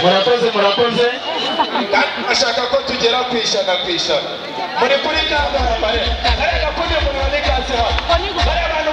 Murakoze, murakoze. Ashaka ko tugera ku 100%. Muri kuri kangara areka kundi munanikaze ha. Bari abantu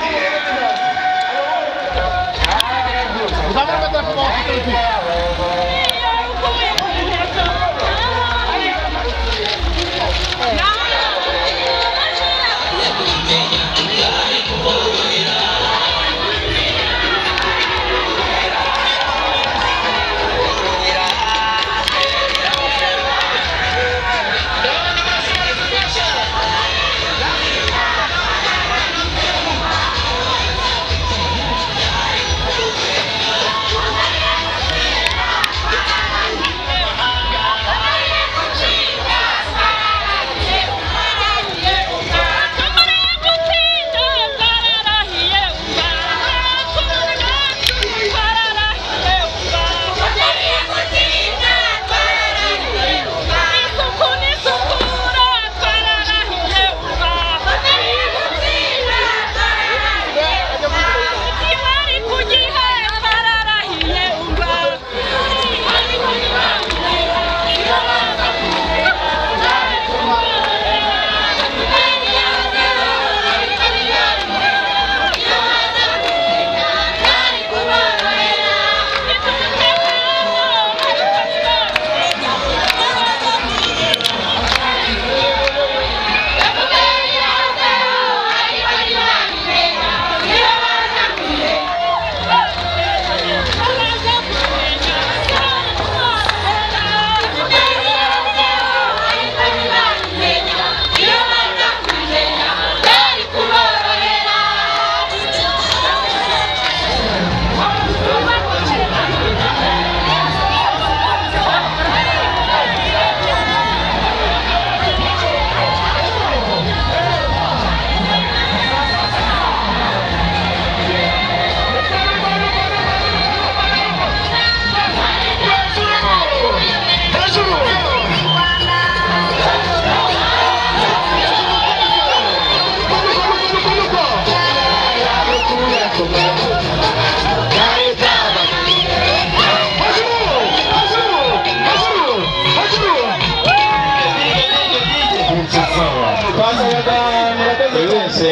Buri wese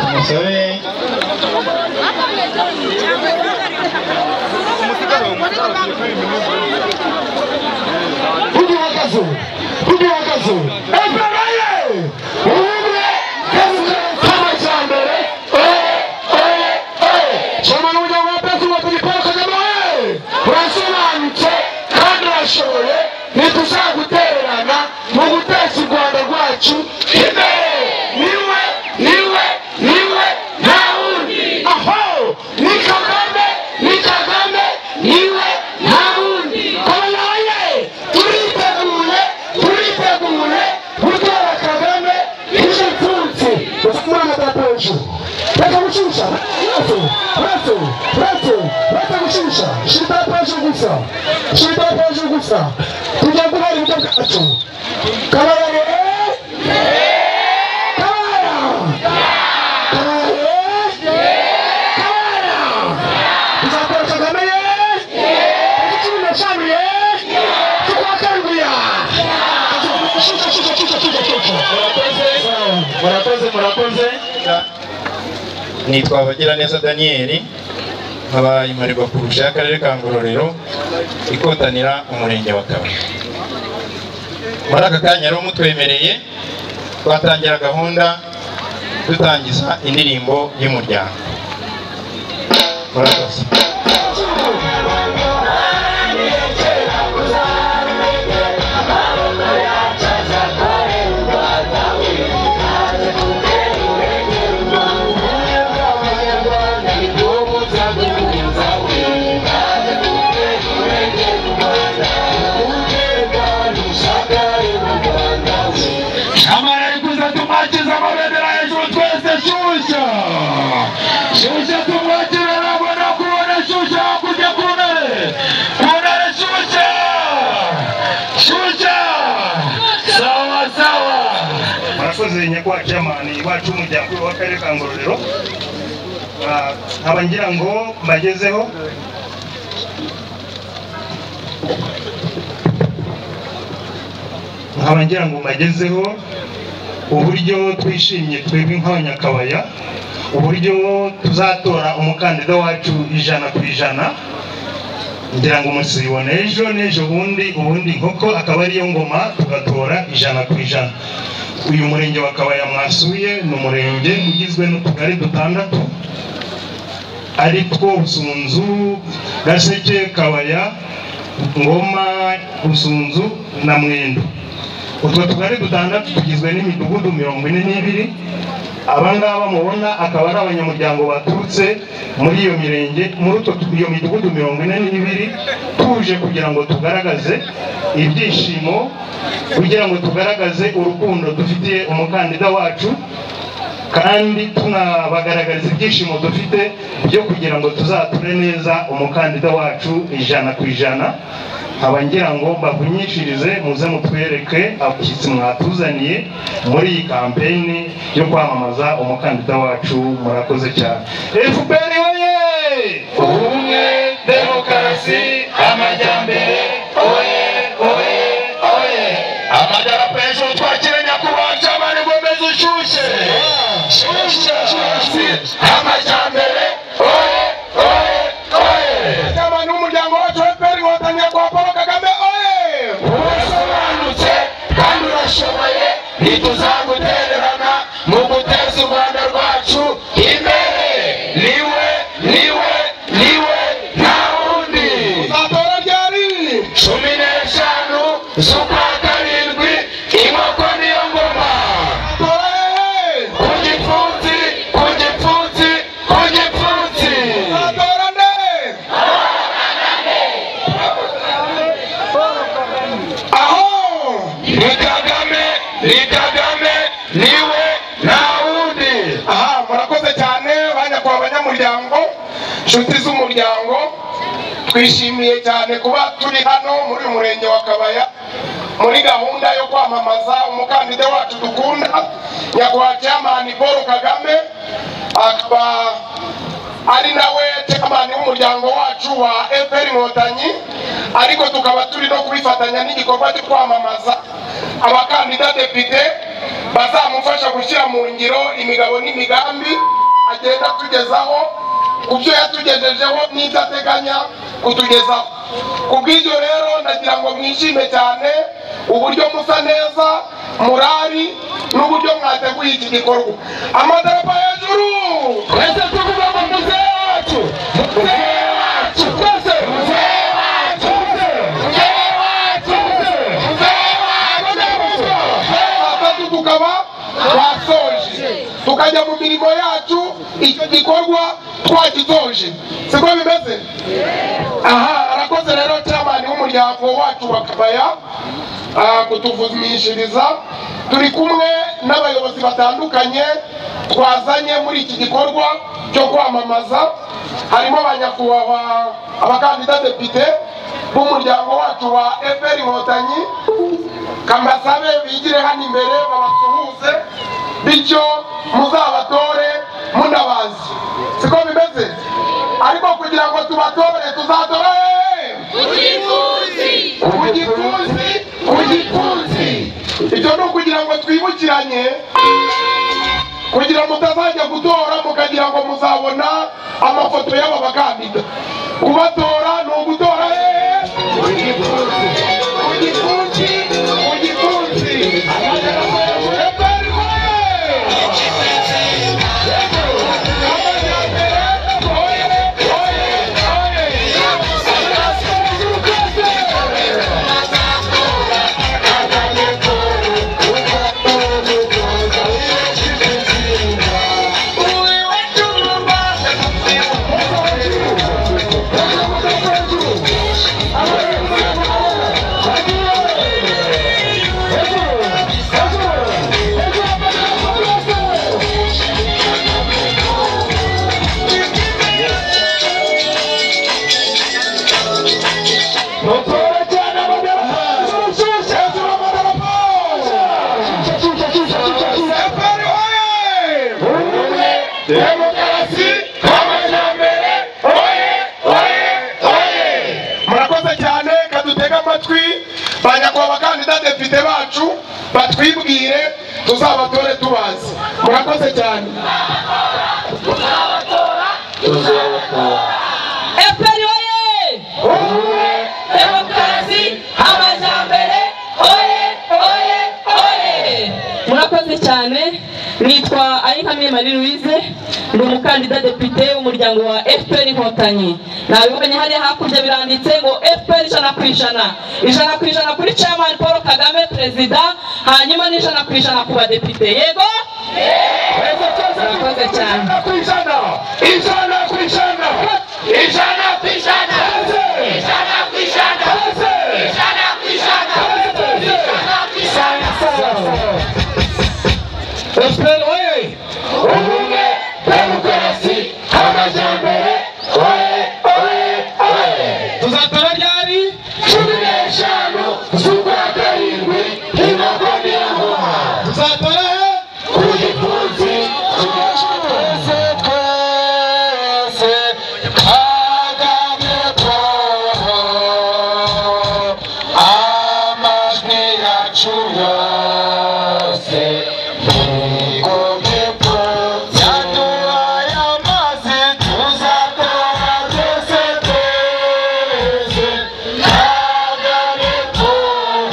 tumusabe urasobanutse kandi urashoboye, ntituzagutererana mu guteza u Rwanda rwacu imbere. Niwe, niwe, niwe, nta wundi. Aho ni Kagame, ni Kagame, niwe, nta wundi. Kabayaye, turiteguye, turiteguye gutora Kagame igipfunsi. Uzamura amadarapo hejuru. Reka gushusha, reka, reka, reka gushusha. Shira idarapo hejuru gusa, shira idarapo hejuru gusa. Tugiye guhera uburyo bwacu. Kabayaye, Kabaya, Kabayaye, Kabaya. Tuzatora Kagame ye, tariki 15 ye, z'ukwa karindwi ya. Shusha, shusha, shusha, shusha, shusha. Murakoze, murakoze. Nitwa Abagiraneza Daniel, nkaba imparirwa kurusha y'akarere ka Ngororero, ikotanira umurenge wa Kabaya. Muri aka kanya rero mutwemereye twatangira gahunda dutangiza indirimbo y'umuryango. Murakoze. Shusha, shusha tumwakire nabona kubona shusha kujya ku ntare, ku ntare shusha, shusha, sawa sawa. Murakoze nyakubahwa chairman wacu w'umuryango w'akarere ka Ngororero. Nkaba ngira ngo mbagezeho Nkaba ngira ngo mbagezeho uburyo twishimye twebwe nk'abanyakabaya, uburyo tuzatora umukandida wacu 100%. Ngira ngo musibone ejo n'ejo bundi, ubundi inkoko akaba ariyo ngoma, tugatora 100%. Uyu murenge wa Kabaya mwasuye ni umurenge ugizwe n'utugari 6, ari two Busunzu, Gaseke, Kabaya, Ngoma, Busunzu na Mwendo. Utwo tugari 6 tugizwe n'imidugudu 42. Abangaba mubona akaba ari abanyamuryango baturutse muri iyo mirenge, muri iyo midugudu 42, tuje kugira ngo tugaragaze ibyishimo, kugira ngo tugaragaze urukundo dufitiye umukandida wacu, kandi tunabagaragariza ibyishimo dufite byo kugira ngo tuzature neza umukandida wacu 100%. Nkaba ngira ngo mbavunyishirize muze mutwereke abashyitsi mwatuzaniye muri iyi kampeni yo kwamamaza umukandida wacu. Murakoze cyane. FPR oye! Ubumwe, demokarasi, amajyambere, oye oye oye! Amadarapo hejuru, twakire nyakubahwa chairman Gomez ushyushye shyushye, amajyambere, oye oye oye! Chairman w'umuryango wacu FPR Inkotanyi nyakubahwa Paul Kagame oye! Urasobanutse kandi urashoboye, ntituzagutererana mu guteza u Rwanda rwacu imbere. Niwe niwe niwe, nta wundi. Uzatora ryari? 15 z'ukwa karindwi, inkoko niyo ngoma. Uzatora hehe? Ku gipfunsi, ku gipfunsi, ku gipfunsi. Uzatora nde? Aho! Ni Kagame, ni Kagame, niwe nta wundi. Aha, murakoze cyane banyakubahwa abanyamuryango, inshuti z'umuryango. Twishimiye cyane kuba turi hano muri uyu murenge wa Kabaya muri gahunda yo kwamamaza umukandida wacu dukunda nyakubahwa chairman Paul Kagame, akaba ari nawe chairman w'umuryango wacu wa FPR Inkotanyi, ariko tukaba turi no kubifatanya n'igikorwa cyo kwamamaza abakandida depite bazamufasha gushyira mu ngiro imigabo n'imigambi agenda atugezaho, ku byo yatugejejeho n'ibyo ateganya kutugezaho. Ku bw'ibyo rero ndagira ngo mwishime cyane uburyo musa neza, murari n'uburyo mwateguye iki gikorwa. Amadarapo hejuru! Twese tuvuga ngo muzehe wacu, muzehe wacu, twese muzehe wacu, muzehe wacu, muzehe wacu. Atatu tukaba twasoje, tukajya mu mirimo yacu, icyo gikorwa twagitoje, siko bimeze? Aha, arakoze rero chairman w'umuryango wacu wa Kabaya kutuvumishiriza. Turi kumwe n'abayobozi batandukanye twazanye muri iki gikorwa cyo kwamamaza, harimo abanyakubahwa abakandida depite b'umuryango wacu wa FPR Inkotanyi. Kambasabe bigire hano imbere babasuhuze, bityo muzabatore munabazi, siko bimeze? Ariko kugira ngo tubatore tuzatora ku gipfunsi, ku gipfunsi. Ibyo ni ukugira ngo twibukiranye, kugira mutazajya gutora mukagira ngo muzabona amafoto y'aba bakandida. Kubatora ni ugutora ku gipfunsi, ku gipfunsi, ku gipfunsi. Murakoze cyane. Tuzabatora. FPR oye! Demokarasi, amajyambere, oye oye oye! Murakoze cyane. Nitwa Ayinkamiye Marie Louise, ndi umukandida depite w'umuryango wa FPR Inkotanyi. Nabibonye hariya hakurya biranditse ngo FPR 100%, 100% kuri Chairman Paul Kagame perezida, hanyuma ni 100% ku badepite. Yego? Murakoze cyane. 100%, 100%, 100%, 100%, 100%. FPR oye! Ubumwe, demokarasi, amajyambere, oye oye oye! Tuzatora ryari? 15 z'ukwa karindwi, inkoko niyo ngoma. Tuzatora he? Ku gipfunsi. Twese twese Kagame Paul, amajwi yacu yose yaduhaye amazi. Tuzatora twese twese Kagame Paul,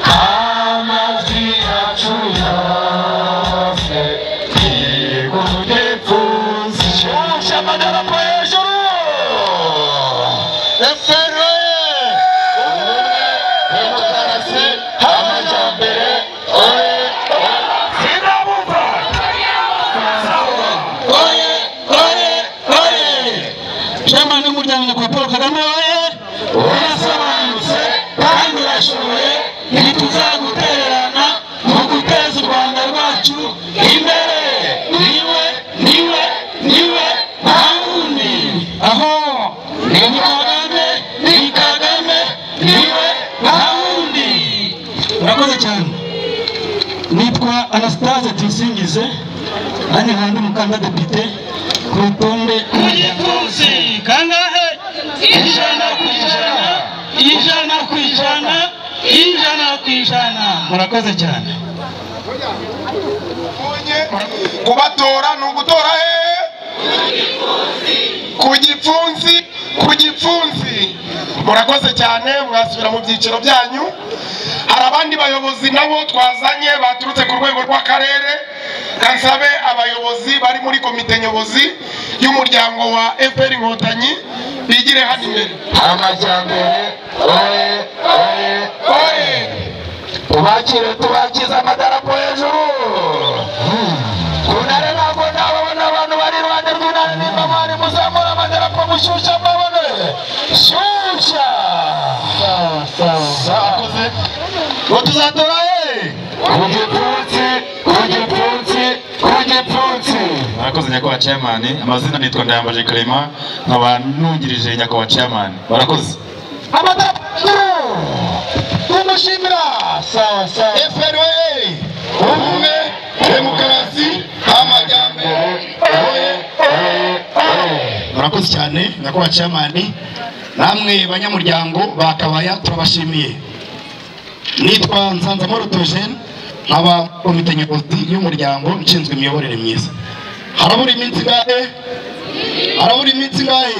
amajwi yacu yose ni ku gipfunsi. Shyushya amadarapo hejuru. FPR ubumwe, demokarasi, amajyambere, oye oye! Sinabumva. Oye oye oye! Chairman w'umuryango nyakubahwa Paul Kagame oye! Urasobanutse kandi urashoboye, ntituzagutererana mu guteza u Rwanda rwacu imbere. Niwe niwe niwe, nta wundi. Aho Ni Kagame, ni Kagame, niwe, nta wundi. Murakoze cyane. Nitwa Anastase Tuyisingize, nanjye nkaba ndi umukandida depite ku rutonde Ku gipfunsi. Kangahe? 100%, 100%, 100%. Murakoze cyane. Kubatora ni ugutora hehe? Ku gipfunsi, ku gipfunsi. Murakoze cyane, mwasubira mu byiciro byanyu. Hari abandi bayobozi nabo twazanye baturutse ku rwego rw'akarere. Kansabe abayobozi bari muri komite nyobozi y'umuryango wa FPR Inkotanyi bigire hano imbere. Amajyambere, oye oye Oye! Tubakire, tubakize amadarapo hejuru. Ku ntare ntabwo nababona abantu bari iruhande rw'intare. Nimba mwari muzamura amadarapo, mushyushya mbabone. Shyushya. Murakoze. Ngo tuzatora he? Ku gipfunsi, ku gipfunsi, ku gipfunsi. Murakoze nyakubahwa chairman. Amazina nitwa Ndayambaje Clement, nkaba nungirije nyakubahwa chairman. Murakoze. Amadarapo tumushimira. Sawa sawa. FPR oye! Ubumwe, demokarasi, amajyambere, oye Oye oye! Murakoze cyane nyakubahwa chairman, namwe banyamuryango ba Kabaya turabashimiye. Nitwa Nsanzamahoro Theogene, nkaba komite nyobozi y'umuryango nshinzwe imiyoborere myiza. Harabura iminsi ingahe? Harabura iminsi ingahe?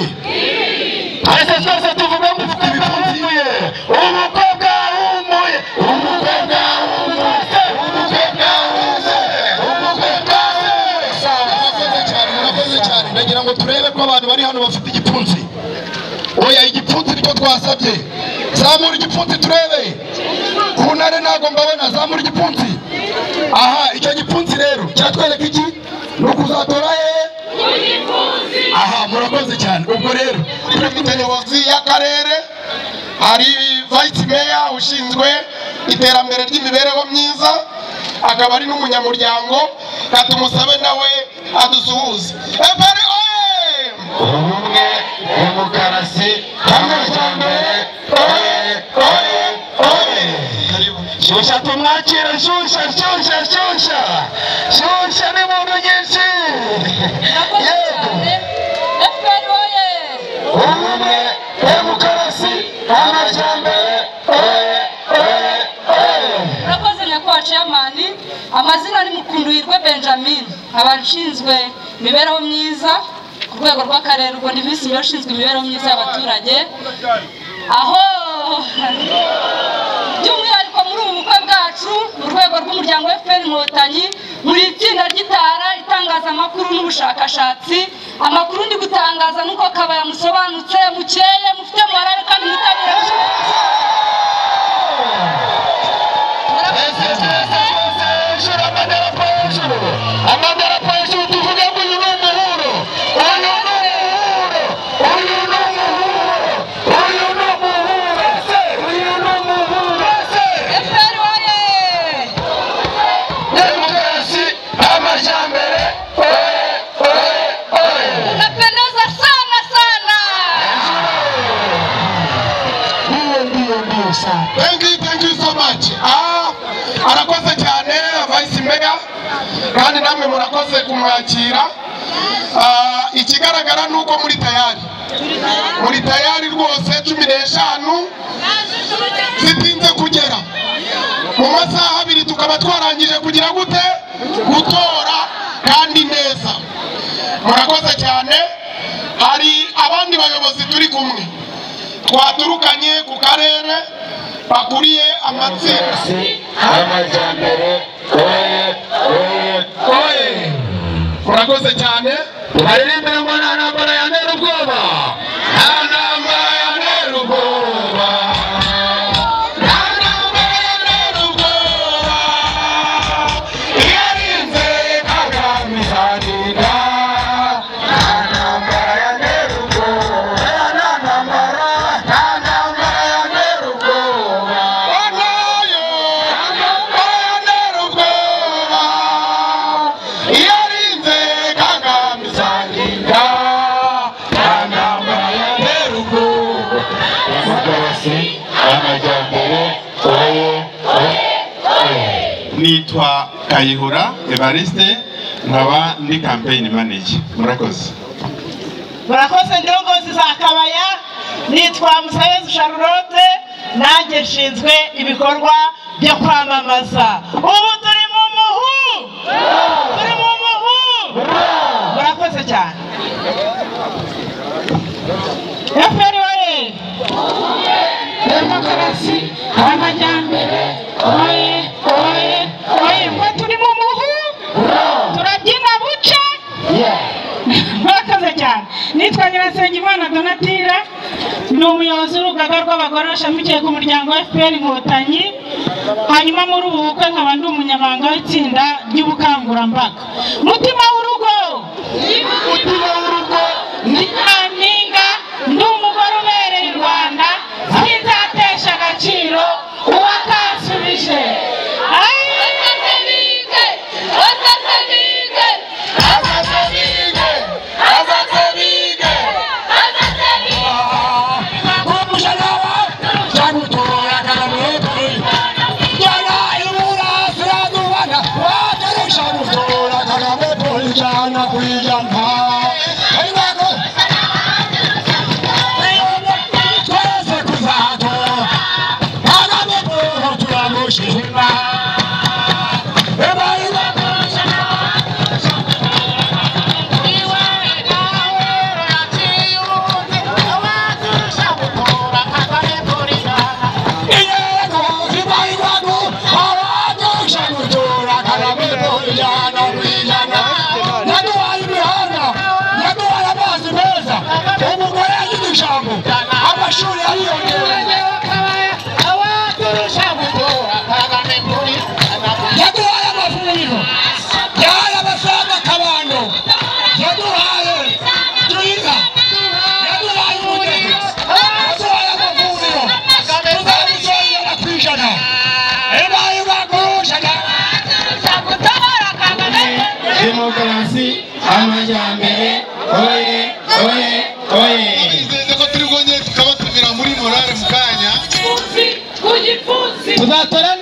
Twese twese tuvuga ngo ubukwe bwahumuye, ubukwe bwahumuye, ubukwe bwahumuye, ubukwe bwahumuye, ubukwe bwahumuye. Murakoze cyane, murakoze cyane. Ndagira ngo turebe ko abantu bari hano bafite igipfunsi. Oya, igipfunsi nicyo twasabye. Zamura igipfunsi turebe. Ku ntare ntabwo mbabona, zamura igipfunsi. Aha, icyo gipfunsi rero cyatwereka iki? Ni ukuzatora he? Aha, murakoze cyane. Ubwo rero komite nyobozi y'akarere hari vice mayor ushinzwe iterambere ry'imibereho myiza, akaba ari n'umunyamuryango. Katumusabe nawe adusuhuze. FPR oye! Ubumwe, demokarasi, amajyambere, oye oye oye! Shyushya tumwakire, shyushya shyushya shyushya shyushya n'impundu nyinshi. Murakoze Yego. cyane. FPR oye! Ubumwe, demokarasi, amajyambere, oye oye oye! Murakoze nyakubahwa chairman. Amazina ni Mukunduhirwe Benjamin, abashinzwe imibereho myiza ku rwego rw'akarere, ubwo ni visi meya ushinzwe imibereho myiza y'abaturage. Aho by'umwihariko muri ubu bukwe bwacu mu rwego rw'umuryango FPR Inkotanyi, muri itsinda ry'itara itangazamakuru n'ubushakashatsi, amakuru ndi gutangaza nuko Kabaya musobanutse, mukeye, mufite morale kandi mwitabira. Amadarapo hejuru, tuvuge ngo uyu ni umuhuro, uyu ni umuhuro, uyu ni umuhuro, uyu ni umuhuro, uyu ni umuhuro. FPR oye! Demokarasi, amajyambere, oye, oye, oye! Unapendeza sana sana. Ndiyo, ndiyo, ndiyo sana. Thank you so much. Arakoze cyane Vice Mayor, kandi namwe murakoze kumwakira. Ikigaragara nuko muri tayari, muri tayari rwose. 15 zitinze kugera mu masaha 2 tukaba twarangije kugira gute gutora kandi neza. Murakoze cyane. Hari abandi bayobozi turi kumwe twaturukanye ku karere bakuriye amatsinda. Amajyambere, oye, oye, oye! Murakoze cyane. Tubaririmbire ngo nta ntambara yantera ubwoba, nta ntambara yantera ubwoba, nta ntambara yantera ubwoba, iyarinze Kagame izandinda. Nta ntambara yantera ubwoba, nta ntambara, nta ntambara yantera ubwoba, nayo ntambara yantera ubwoba, iyarinze Kagame izandinda. Nta ntambara yantera ubwoba. Demokarasi, amajyambere, oye, oye, oye! Nitwa Kayihura Evariste, nkaba ndi campaign manager. Murakoze. Murakoze ndongozi za Kabaya, nitwa Musayezu Charlotte, nanjye nshinzwe ibikorwa byo kwamamaza. Ubu turi mu muhu, turi mu muhu. Murakoze cyane. FPR oye! Demokarasi, amajyambere, oye, oye, oye! Ngo turi mu muhu, turabyina buce. Murakoze cyane. Nitwa Nyirasengimana Donatira, ni umuyobozi w'urugaga rw'abagore bashamikiye ku muryango wa FPR Inkotanyi, hanyuma muri ubu bukwe nkaba ndi umunyamabanga w'itsinda ry'ubukangurambaga. Mutima w'urugo, Mutima w'urugo, ndi nyampinga, ndi umugore ubereye u Rwanda, sinzatesha agaciro uwakansubije. Azaze bige, azaze bige, Amashuri ariyongera, yaduhaye amavuriro, yahaye abasaza akabando, yaduhaye duhiga, yaduhaye ubudehe, yaduhaye amavuriro, tuzabizongera ku ijana. Ebaye bakurushaga. Demokarasi, amajyambere, oye, oye, oye! Bizeze ko turi bwongere tukabatumira muri morale mu kanya. Tuzatora.